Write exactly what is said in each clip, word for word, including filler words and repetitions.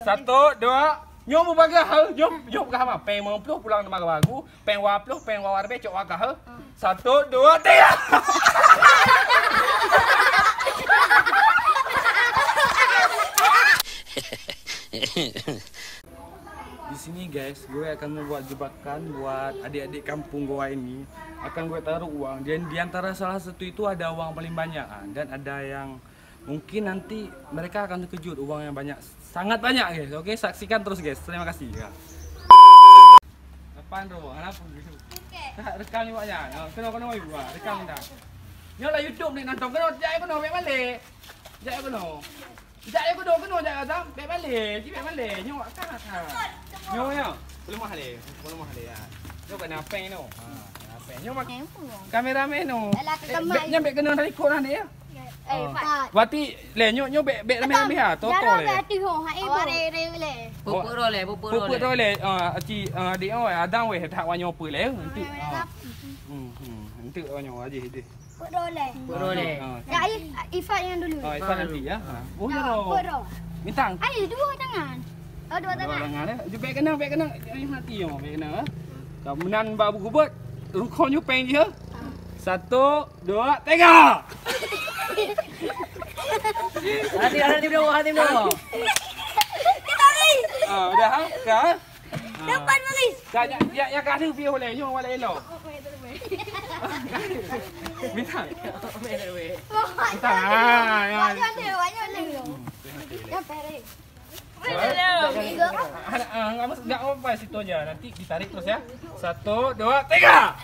Satu, dua. Nyoe bubagaih, ha? Nyoe, nyoe peugah hama. Péng limong ploh pulang teuma baru. Péng dua ploh, péng dua ribèe cok wakah, ha? Satu, dua, tiga. Di sini, guys, gue akan membuat jebakan buat adik-adik kampung gua ini. Akan gue taruh uang. Dan di antara salah satu itu ada uang paling banyak, ah, dan ada yang mungkin nanti mereka akan terkejut, uang yang banyak, sangat banyak, guys. Oke, saksikan terus, guys. Terima kasih. Ya. Lapan roh, kenapa gitu? Tak rekam ni, Wak, ya. Ha, kena, kena, Wak, rekam dah. Nyoe lah YouTube ni nonton, kena, jak kena, bèk balik. Jak kena. Jak kena, kena, jak kena, bèk balik. Cik bèk balik. Nyoe, Wak, kan, kan. Nyoe, ya. Pelemah lé, pelemah lé, ya. Nyoe kena pèng tu. Ha, kena pèng. Nyoe mak-, kameramen tu. Alah, eh, keteman. Bèk, nyan bèk kena dari kot dah ni, ya. Eh, Fat. Berarti, lé, nyoe, nyoe bèk, bèk ramé-ramé ha, toto lé. Hati ho, hai ibu. Awak re, re, lé. Pupuk roh lé, pupuk roh lé. Pupuk roh lé. Ah, aci, ah, adik, oh, adang weh, tak wanyo apa lé. Nanti. Ah. Hmm, hmm. Nanti wanyo aja deh. Pupuk roh lé. Pupuk roh lé. Ah. Ya, If-, Ifat yang dulu. Ah, Ifat nanti ya. Ha. Oh, ya, pupuk roh. Bintang. Ai, dua tangan. Oh, dua tangan. Dua tangan, eh. Bèk kena, bèk kena. Ai, hati yo, bèk kena, eh. Kau menan bak buku bot. Rukon nyoe pèng je. Satu, dua, tiga. Hati, hati dulu, hati dulu. Ah, udah, ha? Dah, ha? Ah. Dapat, Malis. Dah, ya, ya, ya, kat tu, piôh lé. Nyoe awak lé elok. Minta. Minta. Ah, ya. Banyak lé, banyak lé. Dah, Ferry. Ah, ah, enggak, enggak apa-apa, situ aja. Nanti ditarik terus ya. Satu, dua, tiga.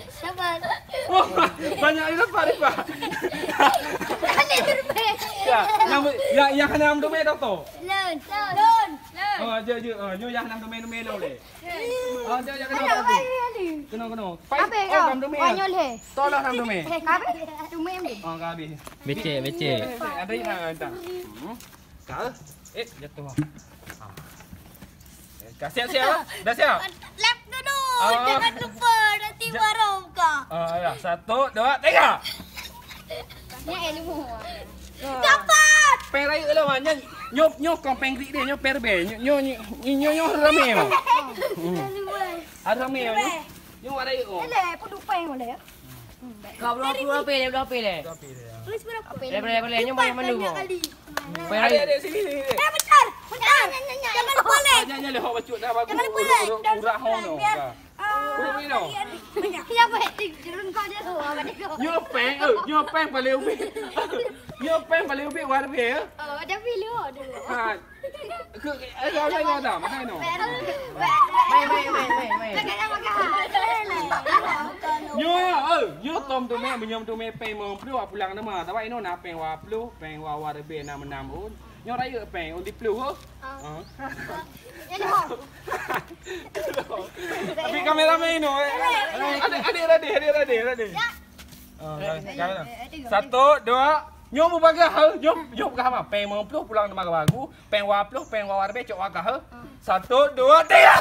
Sabar. Oh, banyak yang dapat, Rifah. Ada terbang. Ya, yang, yang, yang hana nam domé tau tu. Lon, lon, lon. Oh, je, je. Oh, nyoe yang hana nam domé, domé lo lé. Oh, je, je, kena. Ada apa ni? Kena, kena. Pai, apa oh, kau? Nam domé. Wanyo lé. Tolong nam domé. Eh, kabe. Domé ni. Oh, kabe. Becek, becek. Ada yang nak datang. Hmm. Ka? Eh, jatuh. Ah. Eh, ka siap-siap lah. Dah siap? Lap dulu. Ah. Jangan lupa nanti ja- warung ka. Ah, ya. Satu, dua, tiga. Ni ilmu. Dapat. Pèng rayeuk lah, Wan. Nyoe, nyoe, nyoe kon pèng krik deh, nyoe pèng ribèe. Nyoe, nyoe, nyoe, nyoe, nyoe ramé, Wan. Hmm. Ramé. Ada ramé, Wan. Nyoe. Nyoe awak rayeuk, Wan. Alah, pun dua pèng boleh. Ka bloe puluh hapé lé, bloe hapé lé. Tulis berapa? Boleh, boleh, boleh. Nyoe banyak mandum. Adik, adik, sini, sini, sini. Eh, bentar. Bentar. Jangan lupa like. Ah, jangan, jangan, hok bacut dah bagus. Jangan lupa like. Urak, urak hong no. Urak ni no. Siapa yang turun kau je tu? Apa dia tu? Nyoe pèng, eh, nyoe pèng paling ubit. Nyoe pèng paling ubit warna, eh. Oh, ada pilu tu. Ha. Keu, eh, kau tanya dah, mana no? Mai, mai, mai, mai, mai. Nyoe, eh, nyoe tom teumé, meunyoe teumé pèng limong ploh, pulang nama. Tapi inoe na pèng dua ploh, pèng dua, dua ribèe nam nam un. Nyoe rayeuk pèng, un di ploh, ho? Ah. Ah. Jadi, ho. Tapi kameramen inoe, eh. Adik, adik, adik, adik, adik, adik. Ya. Ah, sekarang. Satu, dua. Nyoe bubagaih, ha? Nyoe, nyoe peugah hama. Pèng limong ploh pulang teuma baru. Pèng dua ploh, pèng dua ribèe cok wakah, ha? Satu, dua, tiga.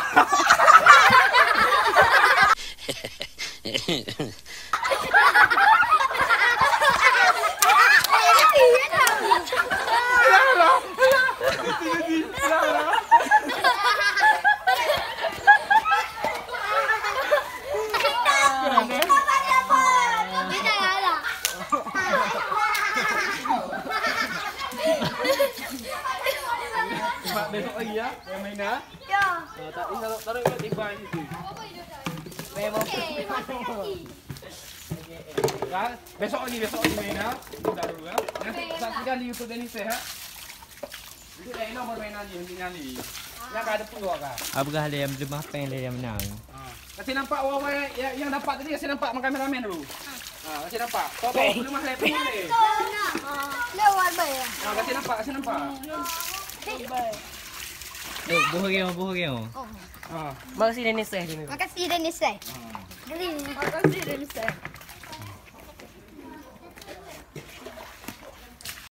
Mak, besok lagi ya, main-main ya. Ya. Ah, tak, ini taruh, taruh kat tiban situ. Memang. Kan? Besok lagi, besok lagi main ya. Tunggu dulu ya. Nanti saksikan di YouTube Dennis ya. Itu dah elok permainan ni, untuk nyali. Yang ada peluang kan? Abah ada yang berlima peng, ada yang menang. Ah. Kasih nampak orang-orang yang, yang nampak tadi, kasih nampak mak kameramen dulu. Ah, kasih nampak. Kau bawa puluh mah lepas ni. Lewat baik. Ah, kasih nampak, kasih nampak. Eh, boh geng, boh geng. Ah. Makasih Dennis eh. Makasih Dennis eh. Makasih Dennis eh.